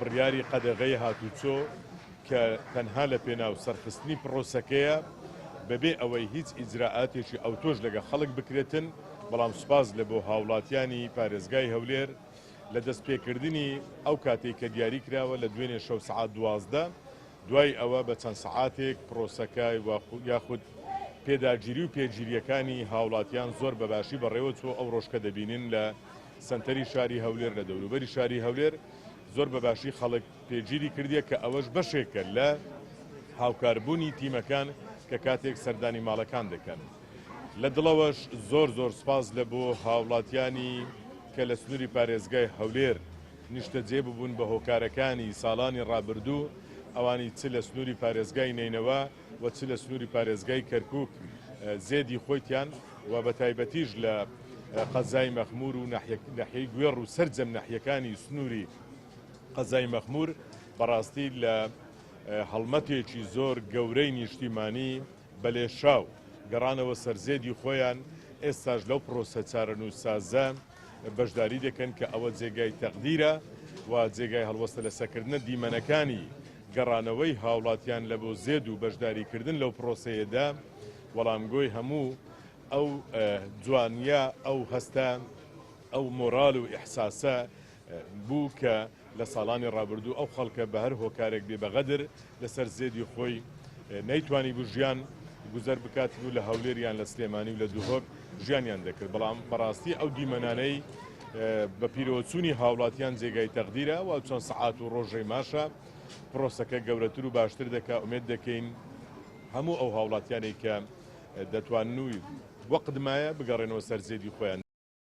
بڕیاری قەدەغەی هاتوچۆ کە تەنها لە پێناو سەرخستنی پڕۆسەکەیە بەبێ ئەوەی هیچ ئیجرائاتێکی ئەوتۆش لەگە خەڵک بکرێتن، بەڵام سوپاس لە بۆ هاوڵاتیانی پارێزگای هەولێر لە دەستپێکردنی ئەو کاتەی کە دیاری کراوە لە دوێنێ شەو سەعات 12 دوای ئەوە بە چەند سەعاتێک پرۆسەکە یاخود پێداگیری و پێگیرییەکانی هاوڵاتیان زۆر بە باشی بەڕێوەچوو، ئەو ڕۆژکە دەبینین لە سەنتەری شاری هەولێر لە دەوروبەری شاری هەولێر زۆر بە باشی خەڵک پێگیری کردیە کە ئەوەش بەشێکە لە هاوکاربوونی تیمەکان کە کاتێک سەردانی ماڵەکان دەکەن. لە دڵەوەش زۆر زۆر سپاس لە بۆ هاوڵاتیانی کە لە سنووری پارێزگای هەولێر نیشتەجێ ببوون بە هۆکارەکانی ساڵانی ڕابردوو ئەوانی چ لە سنووری پارێزگای نەینەوا و چ لە سنووری پارێزگای کەرکووک زێدی خۆیتیان و بە تایبەتیش لە قەزای مەخموور و ناحیەی گوێڕ و سەرجەم ناحیەکانی سنووری قەزای مەخموور بەڕاستی لە هەڵمەتێکی زۆر گەورەی نیشتیمانی بە لێشاو گەڕانەوە سەر زێدی خۆیان، ئێستاش لەو پرۆسە چارەنووسسازە بەشداری دەکەن کە ئەوە جێگای تەقدیرە و جێگای هەڵوەستە لەسەرکردنە دیمەنەکانی گەڕانەوەی هاوڵاتیان لە بۆ زێد و بەشداریکردن لەو پرۆسەیەدا وەڵامگۆی هەموو ئەو جوانیە ئەو هەستە ئەو مۆرال و ئیحساسە بوو کە لە ساڵانی ڕابردوو ئەو خەڵکە بە هەر هۆکارێک بێ بە غەدر لەسەر زێدی خۆی نەیتوانیبوو ژیان گوزەر بکات و لە هەولێر یان لە سلێمانی و لە دهۆک ژیانیان دەکرد بەڵام بەڕاستی ئەو دیمەنانەی بە پیرۆچوونی هاوڵاتیان جێگای تەقدیرە و چەند سەعات و ڕۆژەی ماشە پرۆسەکە گەورەتر و باشتر دەکا ئومێد دەکەین هەموو ئەو هاوڵاتیانەی کە دەتوانن و وەقت مایە بگەڕێنەوە سەر زێدی خۆیان.